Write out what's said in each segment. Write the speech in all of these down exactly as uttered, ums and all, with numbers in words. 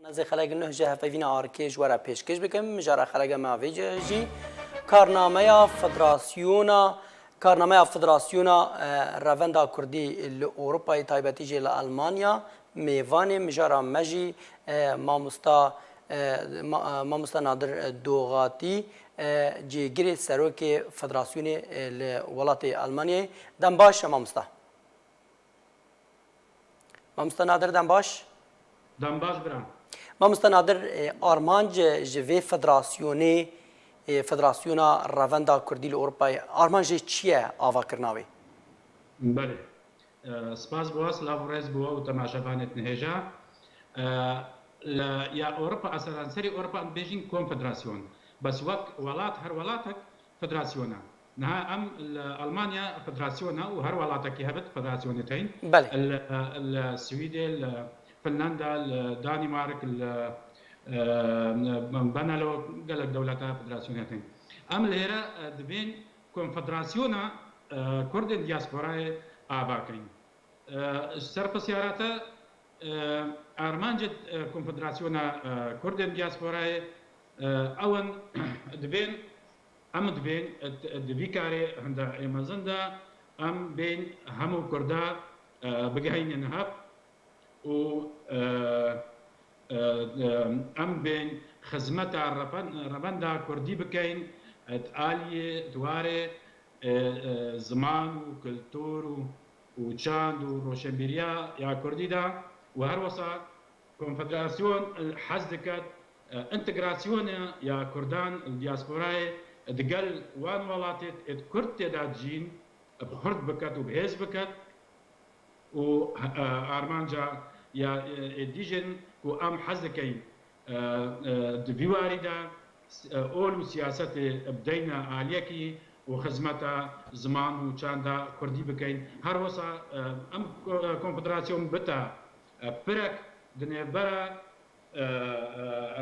Ez ê xelek nuh ji hevpeyvîna arkê ji we re pêşkêş bikim. Mijara xeleka me ya vê cihê jî karnameya federasyona, karnameya federasyona, e, revenda kurdî li Ewropayê, taybetî jî li Almanya, mêvanê mijara me jî, e, mamosta, e, ma-, e, mamosta Nadir Doxatî, e, cêgirê serokê federasyonê, e, li welatê Almanyayê. Dem baş, mamosta. Mamosta Nadir, dem baş. Dem baş, bira. Mamosta Nadir, e, armanc ji vê federasyonê, e, Federasyona Revenda Kurdî li Ewropayê, armanc jê çi ye avakirina wê? Belê. E, spas bo we, silav û rêz bo we û temaşevanê di hêja. E, li, ya Ewropa, a seranserî Ewropa em dibêjin konfederasyon. Bes wek welat, her welatek federasyona. Niha em li Almanya federasyona û her welatekî hebit federasyonê tên. Belê. Li, li Swîdê, li Finlanda, li Danîmark, li, e, Benelok, gelek dewleta federasyonê tên. Em li hêre, e, dibên konfederasyona, e, Kurdên diasporayê ava keyin. E, ji ser pisyara te, e, armancê, e, Konfederasyona, e, Kurdên Diasporayê, e, ew in, dibên, em dibên, e, di vî karê hinde ê mezin de, em bên hemû Kurda, e, bigihînin hev û, e, e, e, em bên xizmeta reven-, revenda Kurdî bikeyin, e, di aliyê, di warê, e, e, ziman û kultur û û çand û roşenbîriya ya Kurdî de û her wisa konfederasyon hez diket, e, întegrasyona ya Kurdan li diasporayê digel wan welatê êd Kurd tê de dijîn bi xurt biket û bihêz biket û, e, armanca ya, e, êdî jin ku em hez dikeyin, e, e, di vî warî de, e, ol û siyasetê bideyne aliyekî û xizmeta ziman û çanda kurdî bikeyn. Her wisa, e, em ko-, e, konfederasyon bite, e, pirek di nêvbera, e, e,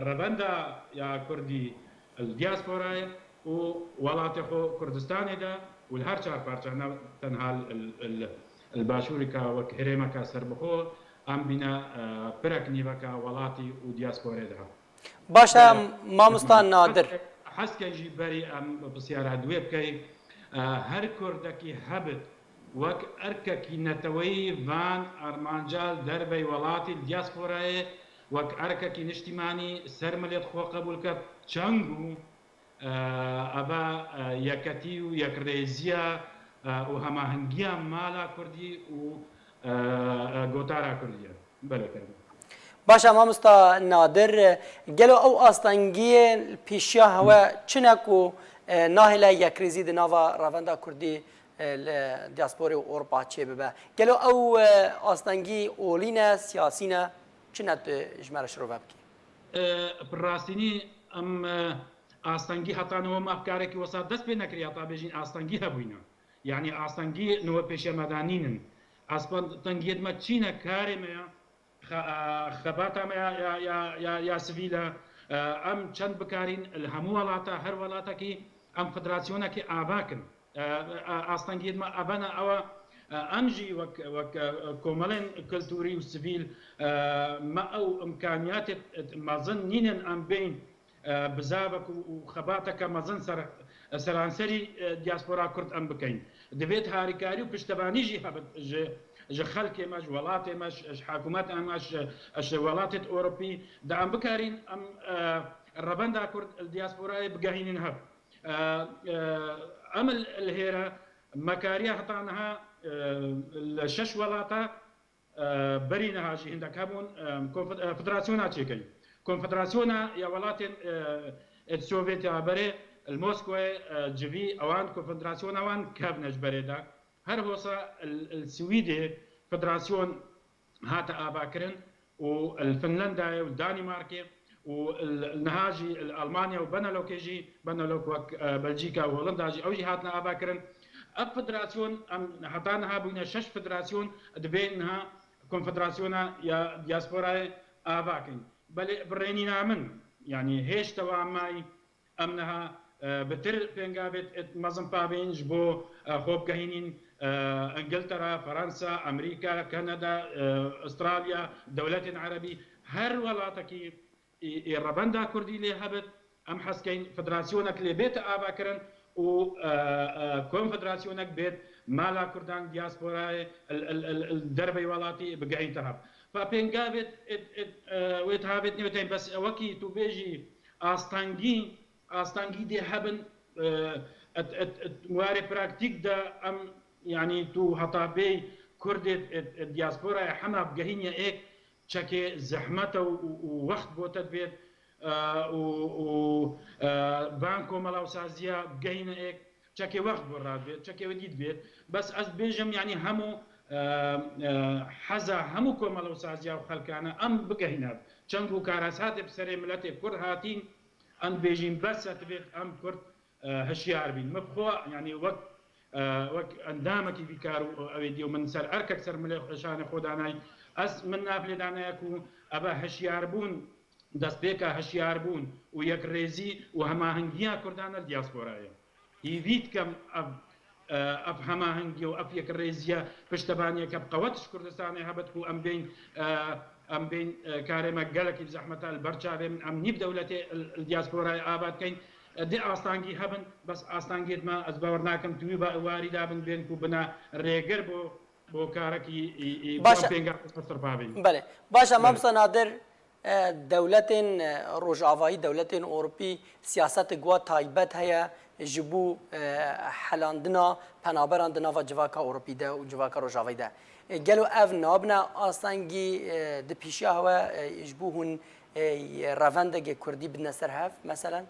revenda ya kurdî li diasporayê û welatê xwe Kurdistanê de û li her çar parça, ne tenha li, li, li Başûrîka wek herêmeka serbixwe, em bîne, e, pirek nîveka welatî û diasporê de. Baş e, mamosta Nadir. Heske jî berî em pisyara duwê bikey, e, her Kurdekî hebit wek erkekî neteweyî van armanca li dervey welatî li diasporayê wek erkekî niştîmanî ser milêt xwe qebûl ket, çend bû, e, eve, e, yeketî û yekrêziya, e, û hemahengiya mala kurdî û, e, e, gotara kurdî ye. Belê, kerem. Baş e, mamosta Nadir, gelo ew astengiyên pêşiya hewe çi ne ku, e, nahêle yekrêzî di nava revenda kurdî, e, li diasporê û Ewropa çêbibe? Gelo ew, e, astengî olî ne, siyasî ne, çi ne tu ji me re şirove bikî? E, bi rastînî em, e, astengî heta niha mafkarekî wisa dest pê nekiriye, heta bêjin astengî hebûyne. Yanî astengî niha pêşiya me de nînin. Astengiyê me çî ne, karê me ya, xe-, e, xebata me ya, ya, ya, ya, ya sivîl e. E, em çend bikarîn li hemû welata, her welatekî em federasyonekî ava kin. E, e, astengiyê me evene ew e, e, em jî wek, wek, e, komelên kulturî û sivîl, e, me ew imkaniyatê mezin nînin em bên, e, bizavek û, û xebateke mezin ser, seranserî, e, diaspora Kurd em bikeyn. Divêt harîkarî û piştevanî jî hebit ji, ji xelkê me, ji welatê me, ji, ji hikûmetê me, ji, ji welatê Ewropî de em bikarîn, em, e, revenda Kurd li diasporayê bigehînin hev. E, e, em li, li hêre me kariye heta niha, e, li şeş welata, e, berî niha jî hindek hebûn, e, konfed-, e, federasyona çêkey. Konfederasyona ya welatên, e, êd Sovyetê ya berê li Moskowê, e, civî ewan konfederasyona wan kevne ji berê de. Her hosa li, li Swîdê federasyon hate avakirin û li Finlandayê û Danîmarkê û li, niha jî li Almanya û Benelokê jî, Benelok wek, e, Belcîka û Holanda jî, ew jî hatine avakirin. Ev federasyon, em heta niha bûyne şeş federasyon, divê niha konfederasyona ya diasporayê ava kin. Belê bi rênîna min, yanî hêj tewa mayî, em niha, e, bi tir pêngavêt mezin pavên ji bo, e, xwe bigehînîn, e, Îngiltere, Fransa, Amerîka, Kanada, e, Australya, dewletên Erebî, her welatekî ê, ê revenda kurdî lê hebit, em hez keyn federasyonek lê bête avakirin û, e, e, konfederasyonek bêt mala kurdan diasporayê, il, il, il, il derbey welatî bigehînte hev. Fa pêngavêt, it, it, e, wê tihavêt nêwêteyn, bes wekî tu bêjî astengî, astengî dê hebin, e, et, et, et warê praktîk de em, yanî tu heta bê kurdê, et, et diasporayê hema bigehîniye êk, çekê zehmet e û, û, û wext bo te dibêt, e, û, û, e, van komela û saziya bigehîne êk, çekê wext bo radibêt, çekê wê dî dibêt. Bes ez dibêjim, yanî hemû, e, e, heza hemû komela û saziya û xelkane em bigehîne. Çend ku karasatê bi serê miletê kurd hatîn, em dibêjin bes e dibêt em kurd, e, hişyar bîn. Min bi xwe, yanî wek, e, wek endamekî vî kar û ew ê dî û min ser erkek ser milê xwe, şanê xwe danay. Ez, min nav lê danaya ku eve hişyarbûn, destpêka hişyarbûn û yekrêzî û hemahengiya kurdan li diasporayê. Hîvî dikem ev, e, ev hemahengî û ev yekrêziye piştevaniyeke bi qewet ji Kurdistanê hebit ku em bên, e, em bên, e, karê me gelekî bi zehmet e li ber çavê min, em nîv dewletê li, li diasporayê ava dikeyn. E, dê astangî hebin, bes astangiyêt me ez bawer nakim tu wî ba-, warî dabin bên ku bina rêgir bo, bo karekî, î, î, Baş e. Pênga sirpa bîn. Belê. Baş e, Belê. Mamosta Nadir, e, dewletên, e, Rojavayî, dewletên Ewropî siyasetek wa taybet heye ji bo, e, helandina penaberan di nava civaka Ewropî de û civaka Rojavayî de. E, gelo ev nabine astengî, e, di pêşiya hewe, e, ji bo hûn, e, revendegê kurdî bidine ser hev, meselen?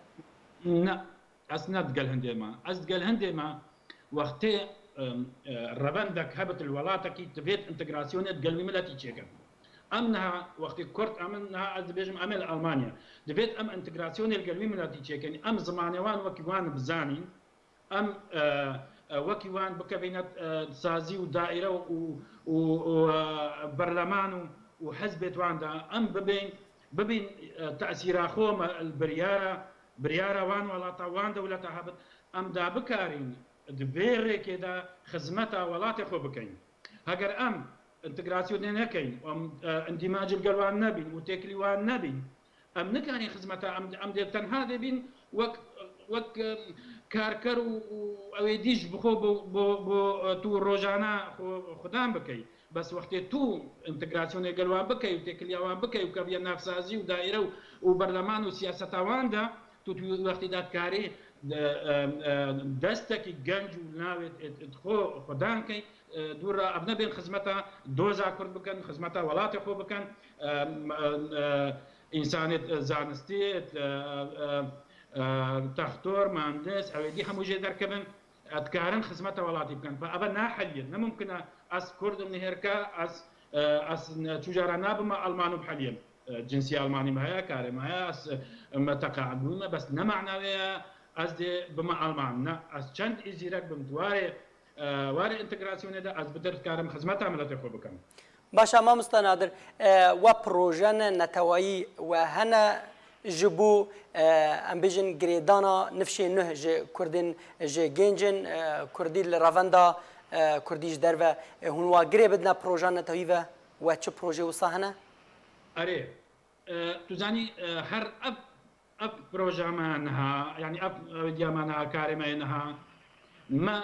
Ne, ez ne digel hindê me. Ez digel hindê me, wextê, em, e, revendek hebit li welatekî, divêt entegrasyonê digel wî miletî çêkin. Em niha, wextê kurd, em niha, ez dibêjim, em ê li Almanya. Divêt em entegrasyonê li gel wî miletî çêkin. Em zimanê wan wekî wan bizanîn. Em, e, e, wekî wan bikevîne, e, sazî û daîre û, û, û, e, berleman û, û hizbêt wan de. Em bibên, bibîn, e, tesîra xwe me li biryara, biryara wan welata, wan dewleta hebit. Em da bikarîn di vê rêkê de xizmeta welatê xwe bikeyn. Heger em entegrasyonê nekeyn, em, e, îndîmacî li gel wan nebîn û têkilî wan nebîn, em nikarîn xizmeta, em, em dê tenha dê bîn wek, wek, e, karker û, û ew ê dî ji bi xwe bo, bo, bo, e, tu rojana xwe, xudan bikey. Bes wextê tu entegrasyonê gel wan bikey û têkiliya wan bikey û keviye navsazî û daîre û, û berleman û siyaseta wan de, tu, tu wextî de dikarî, e, e, e, destekî genc û navê, e, e, xwe, xudan key, e, dûr re ev nebên xizmeta doza kurd bikin, xizmeta welatê xwe bikin, e, m-, e, e, însanê, e, zanistî, e, e, e, textor, muhandis, ew ê dî hemû jê derkevin, e, dikarin xizmeta welatî bikin. Fa eve naheliye. Ne mumkin e ez kurd im nihêrke, ez, e, ez ne-, çû cara nabime Alman û biheliyim. E, cinsî Almanî me heye, karê me heye, ez, e, me teqaed bûme, bes ne mana wê ye ez dê bime Alman. Ne, ez çend îzîrek bim di warê, e, warê entegrasyonê de ez bidir dikarim xizmeta miletê xwe bikim. Baş e, mamosta Nadir, e, we proje ne netewayî we hene ji bo, e, em bêjin girêdana nifşê nuh ji kurdên, ji gêncên, e, kurdî li revenda, e, kurdî ji derve, e, hûn wa girê bidine proja netewî ve? We çi projê wisa hene? Erê, e, tu zanî, e, her ev, ev proja me niha, yanî ev, ev diya me niha, karê me yê niha, me,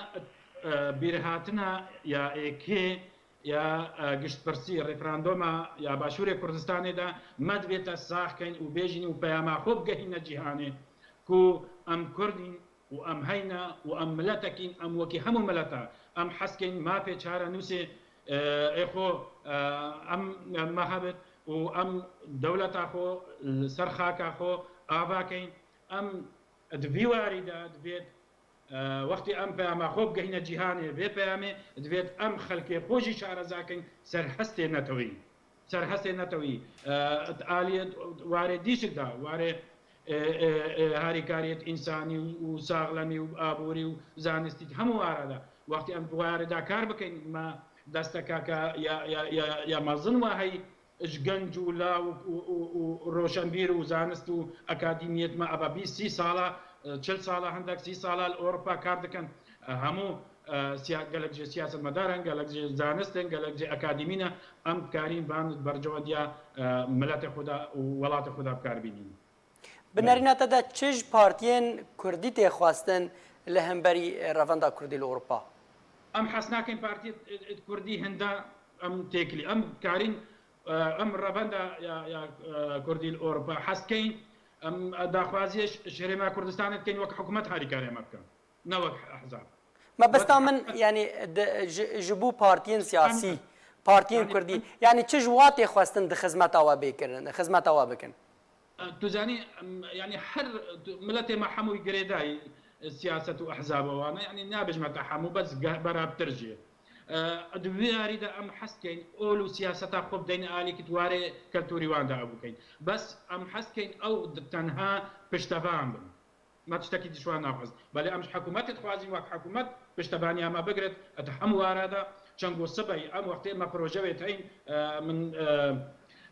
e, bîrhatina ya êkê ya, e, giştpirsî, referanduma ya Başûrê Kurdistanê de me divê te sax keyn û bêjîn û peyama xwe bigehîne cîhanê ku em Kurd in, û em heyne û em miletekîn, em wekî hemû mileta, em hez keyn mafê çarenûsê, e, ê xwe, e, em, em me hebit û em dewleta xwe li ser xaka xwe ava keyn. Em di vî warî de divêt, e, wextê em peyama xwe bigehîne cîhanê, vê peyamê divêt em xelkê xwe jî şareza keyn ser hestê netewî. Ser hestê netewî, e, di aliyê warê dîşik de, warê, e, e, e, harîkariyet însanî û, û saxlemî û aborî û zanistî, hemû wara de. Wextî em di warê de kar bikin, me desteka ke ya, ya, ya, ya mezin we heyî ji genc û law û, û, û, û roşenbîr û zanist û akadîmiyet me eva bîst sî sala, e, çil sala, hindek sî sala li Ewropa kar dikin. E, hemû e, siya-, gelek jê siyasetmedaran, gelek jê zanistin, gelek jê akademî ne, em dikarîn van bercewendiya, e, miletê xwe de û welatê xwe de bikar bînin. Bi nerîna te de çi ji partiyên kurdî tê xwestin li hemberî revenda kurdî li Ewropa? Em hez nakin partiyê kurdî hinda em têkilî. Em karîn, e, em revenda ya, ya, e, kurdî li Ewropa hez dikeyn. Em daxwaziyê ji, ji Herêma Kurdistanê dikeyn wek hikûmet harîkarê me bikin. Ne wek ehzab. Mebesta min, yanî, ji, ji bo partiyên siyasî, partiyên kurdî, yanî çi ji wa tê xwestin di xizmeta we bê kirin, xizmeta we bikin? Tu zanî, em, yanî her tu, miletê me hemûyî girêdayî, e, siyaset û ehzaba wan e. Yanî nabêjme te hemû, bes geh-, berabtir jî. E, di vî yarî de em hez dikeyn ol û siyaseta xwe bideyne alîkî di warê keltûrî wan de ew bikeyn. Bes em hez dikeyn ew di tenha piştevan bin. Me tiştekî dî ji wan naxwest. Belê em ji hikûmetê dixwazîn wek hikûmet piştevaniya me bigrit. Di hemû wara de çend ku sibey em wextê me proje wê teyn, e, min, e,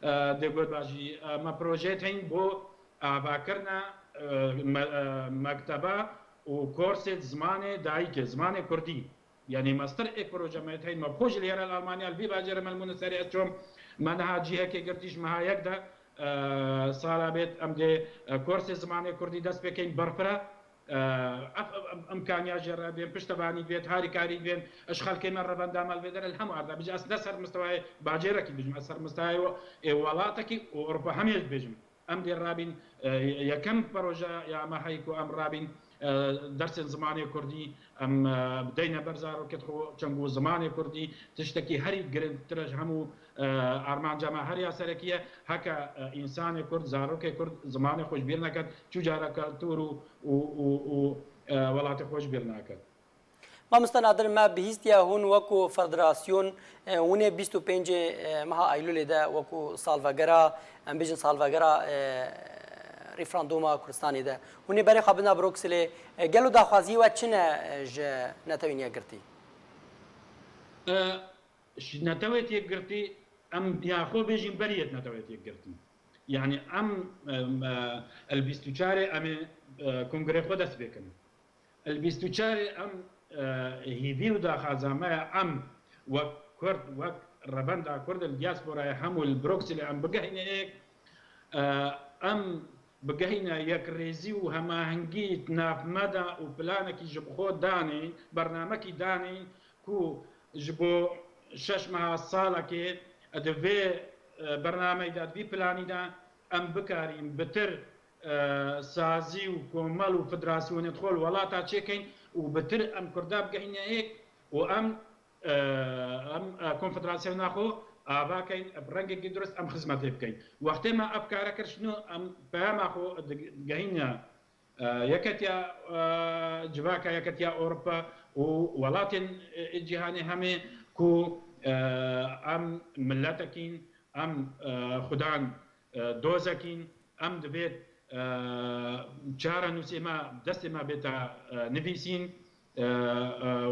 e, dê got bajî, e, me proje teyn bo avakirina, e, me-, e, mekteba û korsê zimanê dayikê, zimanê kurdî. Yanî master êk proje me teyn me xwe ji li yerel Almanya li vî bajêre me li Munisarê ez çom. Me niha cihekê girtî ji meha yek de, e, sala bêt em dê, e, korsê zimanê kurdî dest pê keyn berfira. E, ev, ev, ev imkaniya jê re bên piştevanî divêt, harîkarî divên, ji xelkê me revenda me li vê dere li hemû arda. Bijî ez ne ser mistewayê bacêrekî dibêjim, ez ser mistewayê ê welatekî û Ewropa hemê dibêjim. Em dê rabîn, e, yekem proje ya me heyî ku em rabîn, e, dersên zimanê kurdî em, e, bideyne ber zarokêt xwe, çend ku zimanê kurdî tiştekî herî girîngtir e ji hemû, e, armanca me her ya serekî ye. Heke, e, însanê kurd, zarokê kurd zimanê xwe ji bîr neket, çû cara keltûr û, û, û, û, e, welatê xwe ji bîr naket. Mamoste Nadir, me bihîstiye hûn wekû federasyon, e, hûn ê bîst û pêncê, e, meha Eylûlê de wekû salvegera, em bêjin salvegera, e, referandûma Kurdistanê de hûn ê berê xwe bidina Brukselê. E, gelo daxwaziyê we çi ne, e, ji Netewên Yekgirtî? E, ji Netewên Yekgirtî em ya xwe bêjin beriyê Netewên Yekgirtî. Yanî em, em, e, el bîst û çarê em ê, e, kongrê xwe dest pê kin. El bîst û çarê em, e, hîvî û daxwaza me ye em wek Kurd, wek revenda Kurd li diasporayê hemû li Brukselê em bigehîne êk, e, em bigehîne yekrêzî û hemahengî di nav me de û planekî ji bi xwe danîn, bernamekî danîn ku ji bo şeş meha salekê di vê, e, bernameyê de, di vî planî de em bikarîn bitir e, sazî û komal û federasyonê xwe li welata çêkeyn û bitir em Kurda bigehîne êk û em, e, em, e, konfederasyona xwe ava keyn, bi rengekî durist em xizmetê bikeyn. Wextê me ev kare kir, şino em peyama xwe digehîne, e, Yeketiya, e, Civaka, Yeketiya Ewropa û welatên, e, cîhanê hemê ku, e, em miletekîn, em, e, xudan, e, dozekîn, em divêt, e, çarenûsê me, destê me bête, e, nivîsîn, e, e,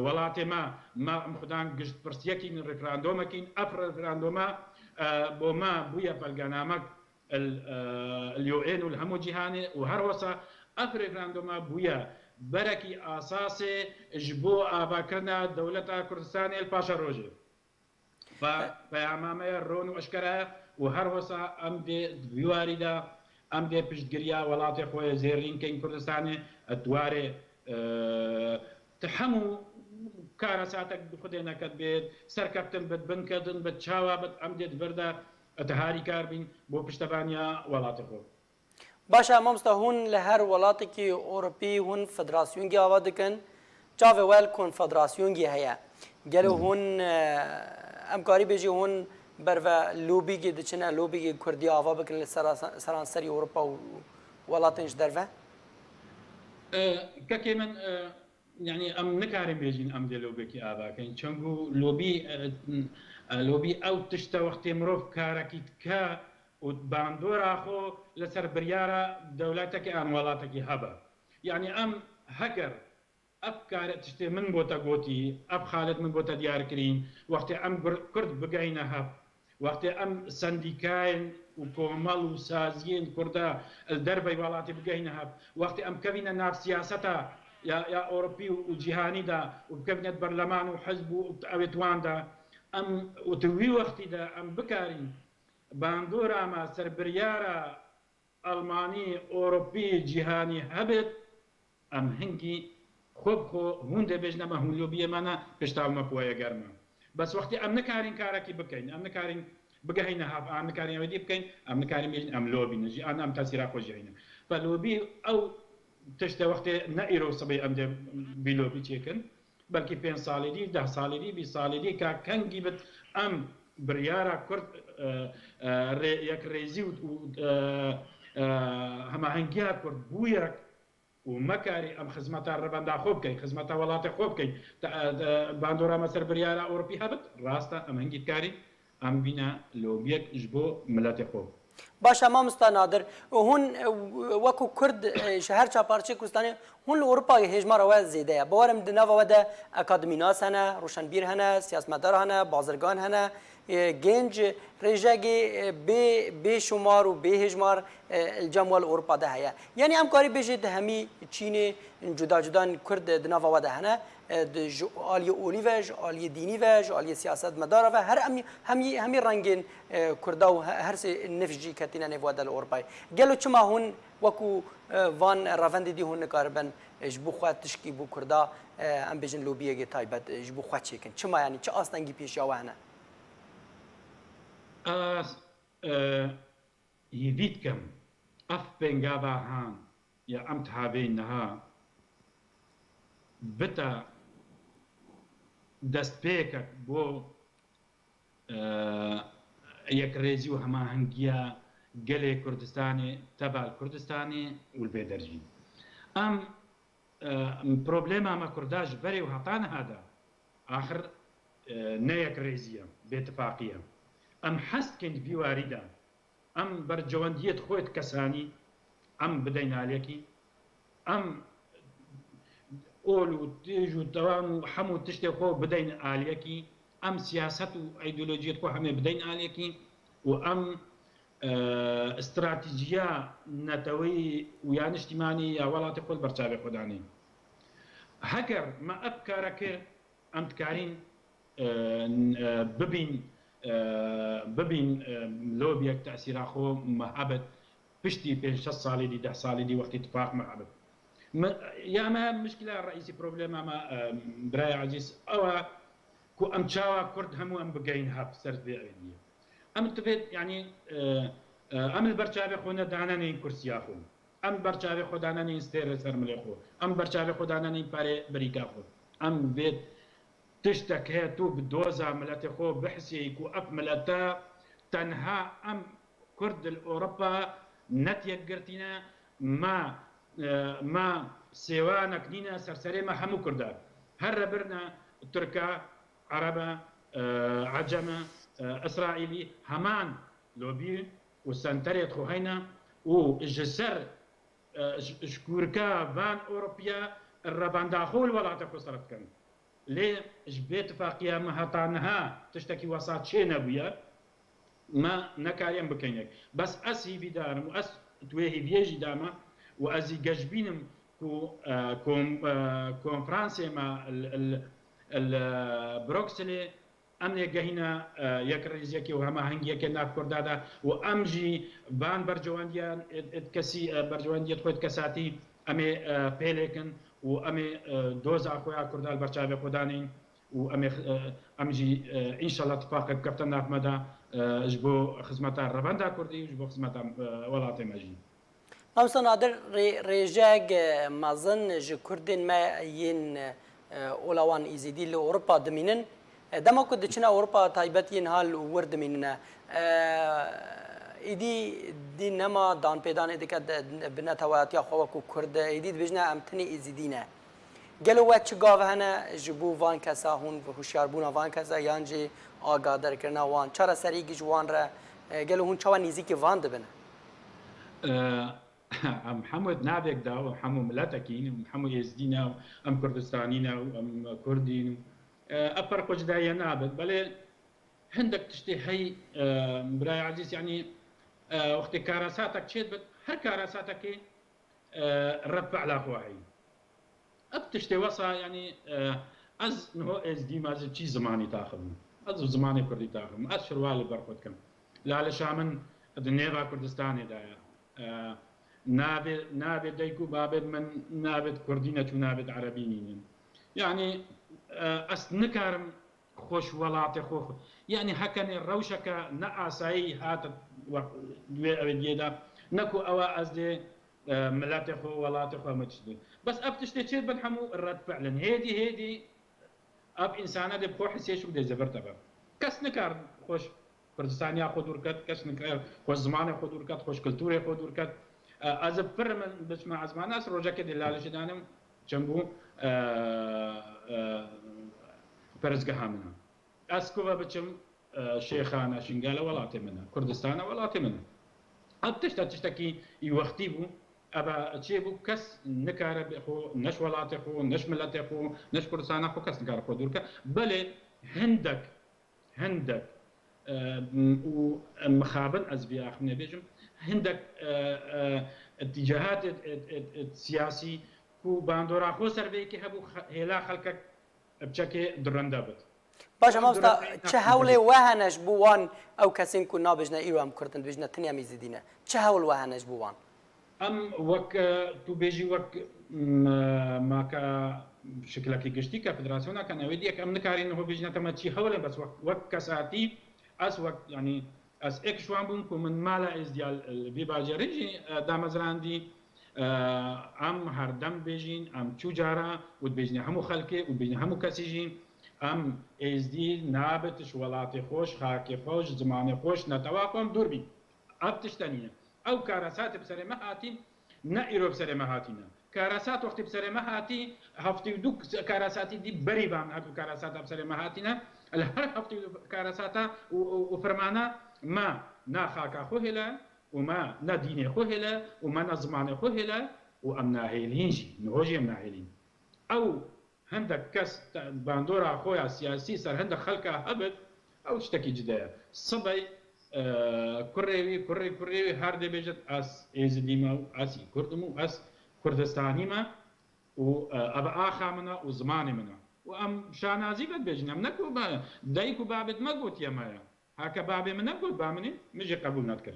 welatê me, me em xudan giştpirsiyekîn, referandumekîn, ev referanduma, e, bo me bûye belgenamek il, e, il U N û li hemû cîhanê û her wesa ev referanduma bûye berekî asasê ji bo avakirina dewleta Kurdistanê li paşerojê. Pe-, peyama me ya ron û eşkere ye û her wisa em dê di vî warî de em dê piştgiriya welatê xwe yê zêrîn keyn Kurdistanê, di warê, e, di hemû kara saetek bi xwedê neket bê, serkeftin bit, binketin bit, çawa bit, em dê di vir de, e, di harîkar bîn bo piştevaniya welatê xwe. Baş e, mamosta, hûn li her welatekî Ewropî hûn federasyongî ava dikin. Çavê we li konfederasyongî heye. Gelo hûn, e, em karî bêjî hûn berve lobîgî diçine, lobîgî kurdî ava bikin li sera-, seranserî Ewropa û welatên ji derve? E, kekê min, e, Yanî em nikarin bêjin em dê lobekî ava kein. Çengû lobî, e, e, lobî ew tişt e wextê mirov karekî dike û bandora xwe li ser biryara dewletekî an welatekî hebe. Yanî em heger ev kare tiştê min bo te gotî, ev xalet min bo te diyar kirîn, wextê em gur-, kurd bigehîne hev, wextê em sendîkayên û komal û saziyên kurda li dervey welatê bigehîne hev, wextê em kevîne nav siyaseta ya, ya Ewropî û cîhanî de û bikevine di berleman û hizb û ew ê di wan de. Em û di wî wextî de em bikarîn bandora me ser biryara Almanî, Ewropî, cîhanî hebit, em hingî xwe bi xwe hûn dê bêjin, me hûn lobiyê me ne, pişta me bi we ye germ e. Bes wextê em nikarîn karekî bikeyn, em nikarîn bigehîne hev, em nikarîn ewê dî bikeyn, em nikarîn bêjin em lobî ne jî, an em tesîra xwe jî heyne. Fe lobî ew tişt e, wextê ne îro sibê em dê vî lobî çêkin. Belkî pênc salî dî, deh salî dî, bîst salî dî, ka kengî bit em biryara Kurd, e, e, rê-, yekrêzî û, û, e, e, hemahengiya Kurd bû yek û mekarî em xizmeta revenda xwe bikeyn, xizmeta welatê xwe bikeyn, te, e, e, bandora me ser biryara Ewropî hebit, rast e, em hingî dikarîn. Em bîne lobiyek ji bo miletê xwe. Baş e, mamosta Nadir. Hûn, e, wekû Kurd, e, ji her çar parçeyê Kurdistanê, hûn li Ewropa hêjmara we zêde ye. Bawerim di nava we de akademînas hene, roşenbîr hene, siyasetmedar hene, bazirgan hene, e, genc, rêjegê, e, bê, bê şumar û bê hêjmar, e, li cem we li Ewropa de heye. Yanî em karî bêjê di hemî çînê cuda cudan Kurd di nava we de hene. E, di, ji aliyê olî ve, ji aliyê dînî ve, ji aliyê siyasetmedara ve, her em, hemî, hemî rengên, e, Kurda û he-, her sê nif jî ketîne nêv we de li Ewropayê. Gelo çima hûn wekû, e, van revendê dî hûn nikaribin, e, ji bo xwe tişkî bo Kurda, e, em bêjin lobiyekê taybet, e, ji bo xwe çêkin? Çima, yanî çi astengî pêşiya we hene? Ez, e, hîvî dikim, ev pêngava han ya em tavê niha bite destpêkek bo, e, yekrêzî û hemahengiya gelê Kurdistanê, teva li Kurdistanê û li bê derê jî. Em, e, problema me Kurda ji berê û heta niha de, axir, e, ne yekrêzî ye, bêtifaqî ye. Em hez dikin di vî warî de em berjewendiyê xwe di kesanî em bideyne aliyekî, em ol û tîj û tewam û hemû tiştê xwe bideyne aliyekî, em siyaset û îdeolojiyê xwe hemê bideyne aliyekî û em, e, stratejiya neteweyî û ya niştîmanî ya welatê xwe li ber çavê xwe danîn. Heger me ev kare kir, em dikarîn, e, n-, e, bibîn, e, bibîn, e, lobiyek tesîra xwe me hebit, piştî pênc şeş salî dî, deh salî dî wextî tifaq me hebit. Me, ya me mişkila reîsî problema me, e, birayê ezîz, ew e ku em çawa Kurd hemû em bigeyîn hev ser vê êdiyê. Em divê, yanî, e, e, em li ber çavê xwe ne danenên kursiya xwe. Em ber çavê xwe danenên stêrê ser milê xwe. Em ber çavê xwe danenên perê birîka xwe. Em vê tiştek heye tu bi doza miletê xwe bihisiyê ku ev milete tenha em Kurd li Ewropa net yekgirtî ne, ma, e, ma sêwanek nîne ser serê me hemû Kurd e. Here birine Tirk e, Ereb e, e, Ecem e, e, Îsraîlî, heman lobî û senterê xwe heyne û ji ser, e, ji, ji kûrika van Ewropiya revenda xwe li welatê xwe serf dikin. Lê ji bêtifaqiya me heta niha tiştekî wesa çê nebûye, me nekariye em bikeynek. Bes ez hîvîdar im û ez di wê hîviyê jî de me û ez jî geşbîn im ku, e, kom-, e, konferansê me li, li, li Brukselê em ê gehîne, e, yekrêziyekê û hemahengiyekê nav Kurda de û em jî van berjewendiyan, e, e, kesî, e, berjewendiyê xwe di kesatî em ê, e, pêlêkin û em ê, e, doza xwe ya Kurda li ber çavê xwe danîn û em ê, e, em jî, e, înşallah tifaqek bikefte nav me de, e, ji bo xizmeta revenda Kurdî û ji bo xizmeta, e, welatê me jî. Mamosta Nadir, rê-, rêjeyek, e, mezin ji Kurdên me yên, e, olawan Êzidî li Ewropa dimînin. E, dema ku diçine Ewropa, taybet yên ha li wir dimînine. E, êdî dî nema danpêdanê dike de, bi neteweyatiya xwe wekû Kurd. Êdî dibêjine em tenê Êzidî ne. Gelo we çi gav hene ji bo van kesa, hûn bi hişyarbûna van kesa yan jî agadarkirina wan, çareseriyekî ji wan re, e, gelo hûn çawa nêzîkî van dibin? E, em hemû di navek de û hemû miletekî ne, em hemû êzdî ne, em Kurdistanî ne û em Kurdî ne. E, ev ferq û cudayî nabin. Belê hindek tiştê hey, e, birayê ezîz, yanî, e, wextê karasatek çêdibit, her karasatekê, e, red fi'la xwe heyî. Ev tiştê wesa, yanî, e, ez niho êzdî me, ez çi zimanî taxivim? Ez zimanê kurdî taxivim. Ez şirwa li ber xwe dikim. Laleşa min di nêva Kurdistanê de ye. E, navê, navê dayik û babê min navê kurdî ne, çû navê erebî nînin. Yanî, e, ez nikarim xweş welatê xwe, xwe-, yanî hekenê rewşeke ne asayî hate we-, wê ew diyê de, ne ku ewa ez dê, e, miletê xwe, welatê xwe me tişt bê. Bes ev tiştê çê bin hemû red fi'l in. Hêdî, hêdî ev însane dê bi xwe hisê şû dê zivir te be. Kes nikar xweş Kurdistaniya xwe dûr ket, kes nikar xweş zimanê xwe dûr ket, xweş kulturê xwe dûr ket. E, ez ê pir min biçme ezmane, ez rojekê dê lalişê danim, çembû, e, e, perestgeha min e. Ez ku ve biçim, e, Şêxan e, Şingale welatê min e, Kurdistan e welatê min e. Ev tişt e, tiştekî wextî bû. Eva çê bû, kes nikare bi xwe, ne ji welatê xwe, ne ji miletê xwe, ne ji Kurdistana xwe, kes nikare xwe dûr ke. Belê hindek, hindek, e, û mixabin ez vî axivînê bêjim, hindek, e, e, îtîcahat, e, e, e, siyasî ku bandora xwe ser vê yekê hebû, xe-, hêla xelkek bi çekê durende bit. Baş e, mamosta, durende çi hewlê we hene ji bo wan, ew kesên ku nabêjine îro em Kurd in, dibêjine tinya em Êzidî ne? Çi hewl we hene ji bo wan? Em wek, e, tu bêjî, wek, m, e, maka şikilekî giştî ke federasyoneke newêdiyek em nikarîn niho bêjine te me çi hewl e, bes wek, wek kesatî, ez wek, yanî, ez êk ji wan bûm ku min mala Êzdiya li vî bajarê jî, e, damezrandî. E, em her dem bêjîn, em çû cara û dibêjinê hemû xelkê û dibêjinê hemû kesî jî, em Êzdî nabit ji welatê xwe, ji xakê xwe, ji zimanê xwe, ji netewa xwe em dûr bîn. Ev tişt tenî ne. Ew karasatê bi serê me hatîn, ne îro bi serê me hatîne. Karasat wextê bi serê me hatî, heftê û du karasatî dî berî van her du karasata bi serê me hatîne. Li her heftê û du karasata û, û, û fermana me ne xaka xwe hêle û me ne dînê xwe hêle û me ne zimanê xwe hêle û em nahêlîn jî. Niho jî em nahêlîn. Ew hindek kes te-, bandora xwe ya siyasî ser hindek xelka hebit, ew tiştekî cide ye. Sibey, e, kurê wî, kurê kurê wî her dê bêjit, ez Êzidî me û ez î Kurd im û ez Kurdistanî me û, e, ev axa min e û zimanê min e. Û em şanazî vedibêjin, em ne ku be-, dayik û babê me gotiye me ye. Heke babê min negot, ba min ê, min jî qebûl nedikir.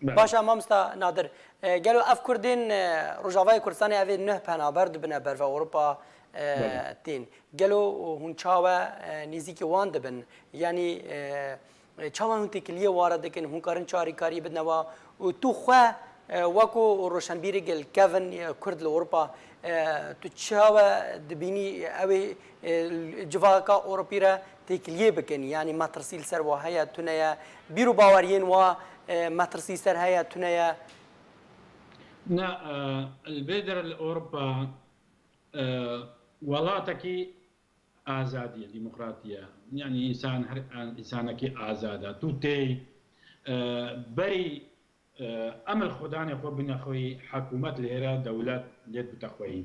Belê. Baş e, mamosta Nadir. E, gelo ev Kurdên, e, Rojavayê Kurdistanê, ev ê neh penaber dibine berve Ewropa, e, Belê. Tên. Gelo hûn çawe, e, nêzîkî wan dibin? Yanî, e, e, çawa hûn têkiliyê ware dikin? Hûn karin çi harîkariyê bidine wa? Û tu xwe, e, weko roşenbîrê gel Kevin, e, Kurd li Ewropa, e, tu çawe dibînî ew ê, e, civaka Ewropî re têkiliyê bikin? Yanî metirsî li ser wa heye, tune ye? Bîr û baweriyên wa, e, metirsî ser heye, tune ye? Na, e, li vê derê li Ewropa, e, welatekî azadî ye, demokratî ye. Yanî însan her, însanekî azad e. Tu tê, e, berî, e, em li xwedanê xwe bine xweyî, hikûmet lê heye, dewlet lê bite xweyî.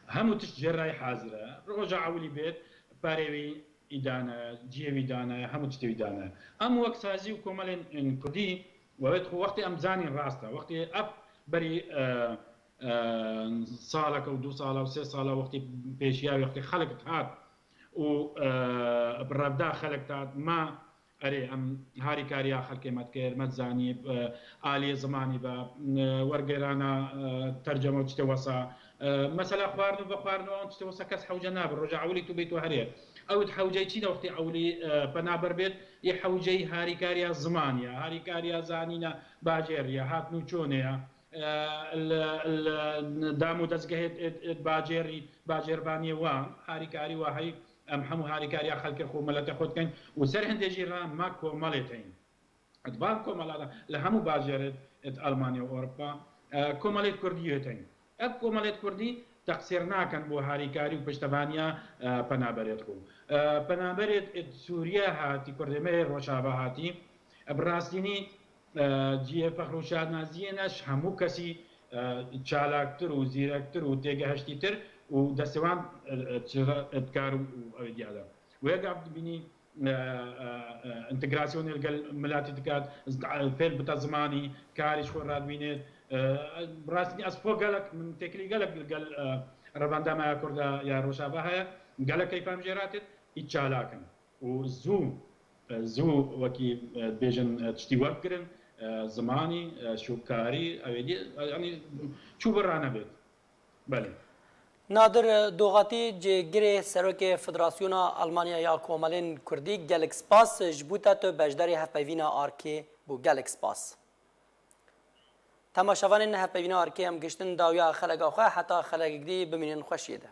Hemû tişt jê re hazir e. Roja ewilî bêt, perê wî îdane, ciyê wî dane, hemû tiştê wî dane. Em wek sazî û komelên, ên kurdî, we wê dixwe wextê em zanîn rast e. Wextê ev berî, e, e, saleke û du sala û sê sala wextê pêşiya wê wextê xelk dihat û, e, bi revda xelk dihat, ma erê em harîkariya xelkê me dikir, me dizanî, e, aliyê zimanî be, e, wergêrana, e, terceme û tiştê wesa. E, mesela xwarin û vexwarin û an tiştê wesa kes hewce nabe. Roja ewilî tu bêt û herê. Ew di hewceyî çi de wextê ewilî, e, penaber bêt, yê hewceyî harîkariya zimanî ye, harîkariya zanîna bajêr ye, hatin û çonê ye. E, li, li dam û dezgehê, e, e, bajêrî, bajêrvaniyê wan, harîkarî wa heyî, em hemû harîkariya xelkê xwe, miletê xwe dikin û ser hindê jî re me komelê teyîn. Di van komela de, li hemû bajêrê, e, Almanya û Ewropa, e, komelê Kurdî yê teyîn. Ev komelê Kurdî teqsîr nakin bo harîkarî û piştevaniya, e, penaberêt xwe. E, penaberêt, e, Sûriye hatî, Kurdê me yê Rojava hatî, e, bi rastînî, e, cihê fexr û şanaziyê ne, ji hemû kesî, e, çalaktir û zîrektir û têgehiştîtir û destê wan, e, e, çira, e, dikar û, û ew diya de. Wê gav dibînî, e, e, e, întegrasyonê li gel miletî dikat, z-, e, fêl bite zimanî, karî ji xwe radibînêt, E, rastî ez xwe gelek, min têkilî gelek li gel, e, revenda me ya Kurda ya Rojava heye. Gelek keyfa min jê re têt, î çalak in. Û zû, e, zû wekî, e, dibêjin, e, tiştî wergirin, e, zimanî, e, şûkarî, ew ê dî, e, yanî çû vir ranebêt. Belê. Nadir Doxatî, cêgirê serokê Federasyona Almanya ya Komelên Kurdî, gelek spas ji bo te tu beşdarî hevpeyvîna Arkê bû. Gelek spas. Temaşevanên hevpeyvîna Arkê, em giştin dawiya xeleka xwe, heta xelekek dî bimînin xweşiyê de.